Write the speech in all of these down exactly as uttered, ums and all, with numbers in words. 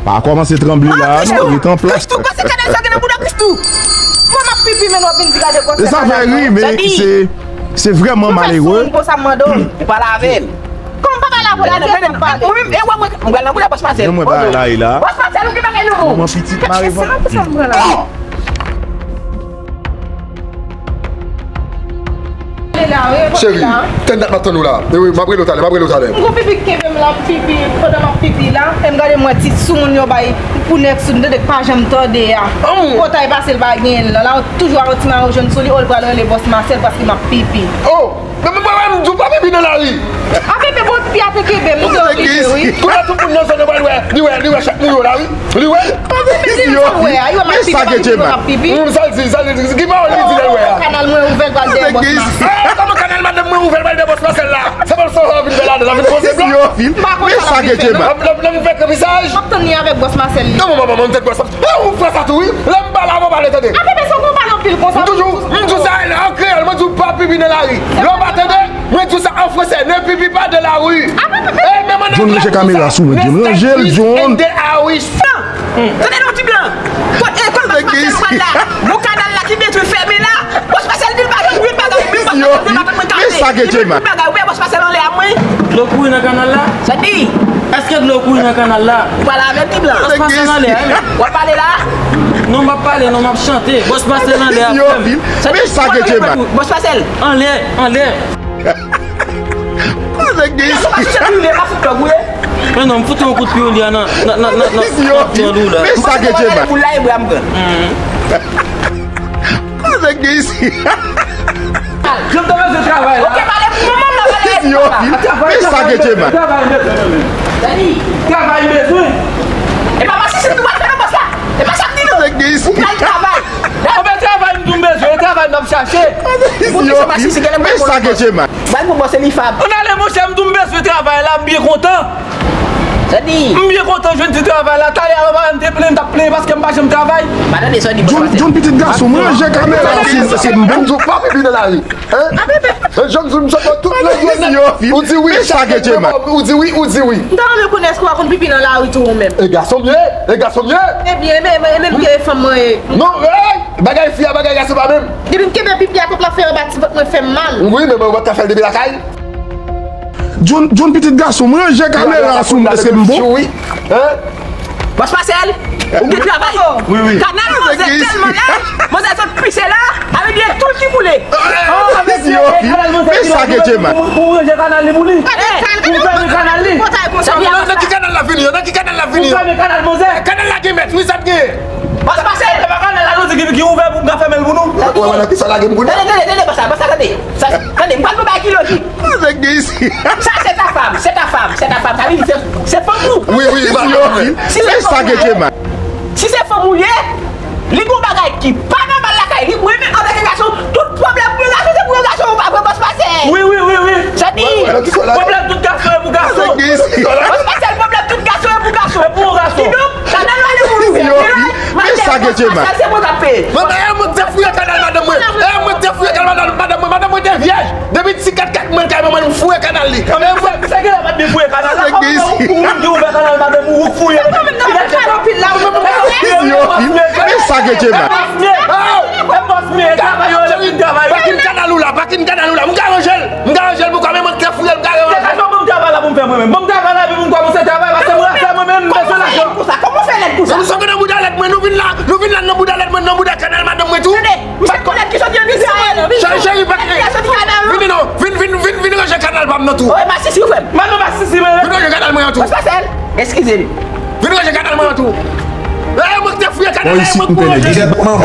Pa kòmanse tranble la non, ret an plas. Kristou, kòse kanal sa gen nan bouda Kristou? Mwen m ap pipi, men w ap vin di gade kòse kanal sa. E sa fè ri, men se, se vrèman malere. Pou fè sou moun konsa, m mande w, ou pa lave l. Kòman m pa ka lave l la, non, men, mwen menm, e wè mwen, m pral nan bouda Bòs Masèl. Mwen pa la, la. Bòs Masèl, ou gen bagay nouvo. Manman pitit mare vant. Cheri, tann dat m ap tann ou la. E wi, m ap rele w talè, m ap rele w talè. M gon pipi k kenbe m la, pipi, pandan m ap pipi la, e m gade m wè ti soumoun yo bay pou nèg sou m, tande k pa janm tande a. Potay pase l pa genyen l lan. La, toujou a yon ti mayo jòn sou li, o l pral rele Bòs Masèl paske m ap pipi. Oh! Men, men, men, men, m di w pa pipi nan lari. A, bebe, bon, pipi a te kenbe m, m te oblije, wi. Kounye a tout moun nan zòn nan pral wè, li wè, li wè chak moun yo la, wi. Li wè. A, bebe, di m sa w wè a, yo m ap pipi, m ap pipi, m ap pipi. Hmm, sa l di, sa l di, ki pawòl li di lè l wè a? Kanal mwen ouvè l pral dèyè Bòs Masèl. Ah, kòman kanal madanm mwen ouvè l pral dèyè Bòs Masèl la? Se pa l sa w vin fè la, la vin poze blan. M pa konn sa m ap pipi non. Lè m vin fè krepizaj. M ap tann li avèk Bòs Masèl li. Non, manman, manman, m tèt Bòs Masèl. E, ou fè sa tou, wi. Lè m pale avè w, pale, tande. A, bebe, sa w konn pale anpil konsa. M toujou, m di w sa an kreyòl, mwen di w pa pipi nan lari. Lè w pa tande, mwen di w sa an fransè, ne pipi pas dans la rue. A, bebe. E, men mwen John, ranje kamera sou mwen, John, ranje l, John. Tande non, ti blan. Kot, e, kot Bòs Masèl pral la? Bon kanal la ki bezwen fèmen la. Bòs Masèl di l pa janm ouvri bagay, men Bòs Masèl di l pa janm ouvri bagay. Ou wè Bòs Masèl anlè a mwen. Dlo kouri nan kanal la? Sa di? Èske dlo kouri nan kanal la? Ou pale avè m, ti blan. Bòs Masèl anlè a, wi. W ap pale la? Non, m ap pale, non, m ap chante. Bòs Masèl anlè a, frè m. Men sa k etche mal. Bòs Masèl. Anlè, anlè. Kote gen isi? Men non, m fout yon kout pye ou li a nan, nan, nan, nan, nan, nan tand ou la. Men sa k etche mal. Kote gen isi? Jan m te bezwen travay la. Ok, pale pou manman m la, pale pou manman m la. Men sa k etche mal. Travay m bezwen, men. Travay m bezwen. E pa masisi tou w ap fè nan pòs la. E pa sa m di non. Ou pral travay. Anben travay m tou m bezwen, e travay m ap chache. Poukisa masisi genlè m pa konn pòs? Men sa k etche mal. Bay pou bòs li fab. Ann ale monchè, m tou m bezwen travay la, m byen kontan. Sa di? M byen kontan jwenn ti travay la. Talè a, paran m te plenn, m t ap plenyen paske m pa janm travay. Pa tande sa w di, bòs Masèl. John, John, pitit gason m, ranje kamera sou mwen, se m bon. M di w pa pipi nan lari. Hein? John, di w m sot tout lè jwèt. Ou di wi, chak nèg nan mò, ou di wi, ou di wi. M ta renmen konnen èske w pa konn pipi nan lari tou ou menm. E gason m ye, e gason m ye. Ebyen, e menm, e menm ke fanm mwen ye. Non, hey! Bagay fi a, bagay gason pa menm. Depi m kenbe pipi a, tout l ap fè anba ti vant mwen fè m mal. Wi, men mwen pa ka fè l depi lakay. John, John, pitit gason m, ranje kamera a sou m, èske m bon? Bòs Masèl, ou gen travay? Wi, wi. Kanal manzè tèlman laj, manzè sot pise la, avè byen tou ki boule. Oh, mesye, men sa k etche mal. Pou ranje kanal li pou li. Pou fèmen kanal li. Nan ki kanal l ap vini yo? Nan ki kanal l ap vini yo? Pou fèmen kanal manzè. Kanal la gen mèt, wi, sa t genyen. Bòs Masèl, se pa kanal la nou di ki, ki ouvè pou m ka fèmen l pou nou. Ou wè nan ki sa lage m kounye a? Tande, tande, tande, bòs la, bòs la, tande. Sa, tande, m pral pou bagay ki lojik. Sa k gen isi? Ça, c'est ta femme, c'est ta femme, c'est ta femme. Sa vle di se, se fanm ou. Wi, wi, wi. Si se fanm ou ye, si se fanm ou ye, li gon bagay ki pa nòmal lakay li. Mwen menm, antanke gason, tout pwoblèm pou yon gason, se pou yon gason, ou pa vre, Bòs Masèl? Wi, wi, wi, wi. Sa di? Pwoblèm tout gason e pou gason. Sa k gen isi? Bòs Masèl, pwoblèm tout gason e pou gason. E pou yon gason. Kidonk, kanal la, li pou nou fè. Men sa k etche mal. Sa se mwen k ap peye. Mwen, e mwen k te fouye kanal madanm mwen. E mwen k te fouye kanal madanm, madanm mwen. Madanm mwen te vyèj. Depi ti kat kat mwen kay manman l, m fouye kanal li. Sa gen la pa t byen fouye kanal la. Ou menm ki ouvè kanal madanm ou, ou fouye. Men sa k etche mal. Pakin kanal ou la, pakin kanal ou la. M ka ranje l. M ka ranje l pou kòman mwen k te fouye l, m ka ranje l. Bon travay la pou m fè mwen menm. Bon travay la pou m kòmanse travay, paske mwen fè mwen menm, m bezwen lajan. Konsa, kòman w fè lèd konsa? Sa nou sòti nan bouda lèd mwen, nou vin la, nou vin la nan bouda lèd mwen, nan bouda kanal madanm mwen tou. Tande, m fè pou lèd ki sòti an Izrayèl, vin sòti kanal. Cheri, cheri, pa ki, vin non, vin, vin, vin ranje kanal pa m nan tou. Oye, masisi, frè m. Mwen non, masisi, men. Vin ranje kanal mwen an tou. Bòs Masèl, eskize m. Vin ranje kanal mwen an tou. E mwen ki te fouye kanal la, e mwen ki pou ranje. Kèt manman w.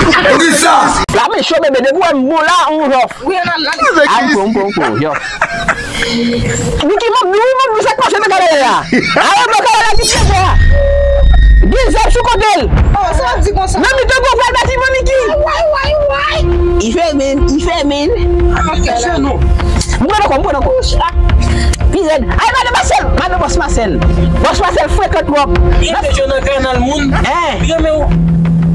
Poukisa? La men cho bebe, depi w wè m bon la, on off. Wi, ann al, ann al. Ay, m pran, m pran, m pran, yo. Niki, m ap di w, m ap di w sa k pase nan kanal la. Ayo, bò kanal la ki fè sa. Gen zèb sou kote l. Oh, sa w ap di konsa? Nan mitan gwo pral batiman, Niki. Way, way, way. I fèmen, i fèmen. Atè, se nou. M pran ankò, m pran ankò. Pi rèd. Ay, madan Masèl, madan Bòs Masèl. Bòs Masèl frekan twòp. Byen fè yo nan kanal moun. Hein? Byen men w.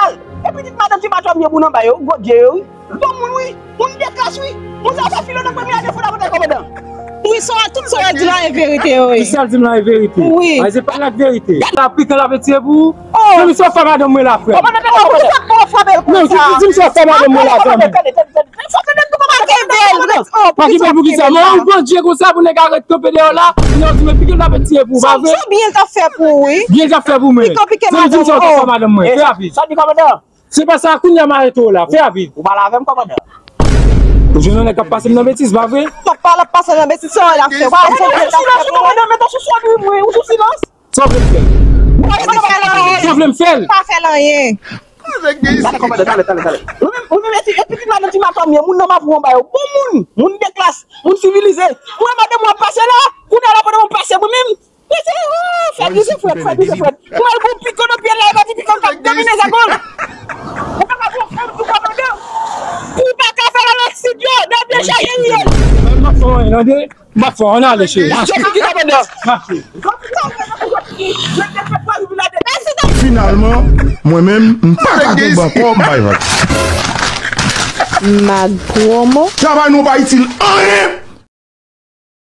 mal. E pitit madanm ti patwòm ye moun anba yo, gwo dye yo, wi. Bon moun, wi. Moun de klas, wi. Moun sa yo fè filo nan premye ane fondamentè, kòmandan. Wi, sa, tout sa yo di la e verite yo, wi. Tout sa l di m la e verite. Wi. Ay, se pa la verite. La pikan la fè tiye pou ou. Oh. Di m sa w fè madanm mwen la, frè. Kòmandan, tande, kòmandan. Poukisa w ap frape l konsa? Non, di m sa w fè madanm mwen la, zanmi. Tande, tande, tande, tande. Fò tande nou, kòmandan. Pa kenbe l, non. Pa kenbe l poukisa? Mwen, yon bon dye konsa pou nèg arete kanpe deyò la, pou yo di mwen pikan la fè tiye pou ou, pa vre? Sa byen l t ap fè pou ou, wi. Byen l t ap fè pou mwen. Pikan pike madanm ou. Di m sa w fè madanm mwen. Fè rapid. Sa di kòmandan. Se pa sa, kounye a m arete w la. Fè rapid. Ou pale avè m, kòmandan. Ou jwenn yon nèg k ap pase m nan betiz, pa vre? Papa l ap pase nan betiz, sa w la fè. Ou pa konprann sa w fè. Kòmandan, met w sou sòd, wi, mwen. Ou sou silans. Sa w vle m fè? Ou pa fè l anyen. Sa w vle m fè l? Pa fè l anyen. Tande, kòmandan, tande, tande, tande. Ou menm, ou menm, e ti, e pitit madanm ti madanm ye, moun nan m ap pran ba yo. Bon moun, moun de klas, moun sivilize. Ou wè madanm w ap pase la, kounye a la pandan w ap pase mwen menm. Mesye, oh, fè di se frèt, fè di se frèt. Ou al gon pikan nan pye l la, e pa ti pikan k ap domine zègòl. Ou pa ka gon fanm tou kòmandan. Ou pa ka fè l avèk Sid yo, nan byen chaje wi yo. M ap fè w anyen, tande? M ap fè w, ann ale, cheri. Mache. Mache. Finalman, mwen menm, m pa ka kenbe ankò, m bay vag. Mag Promo. Travay nou pa itil anyen.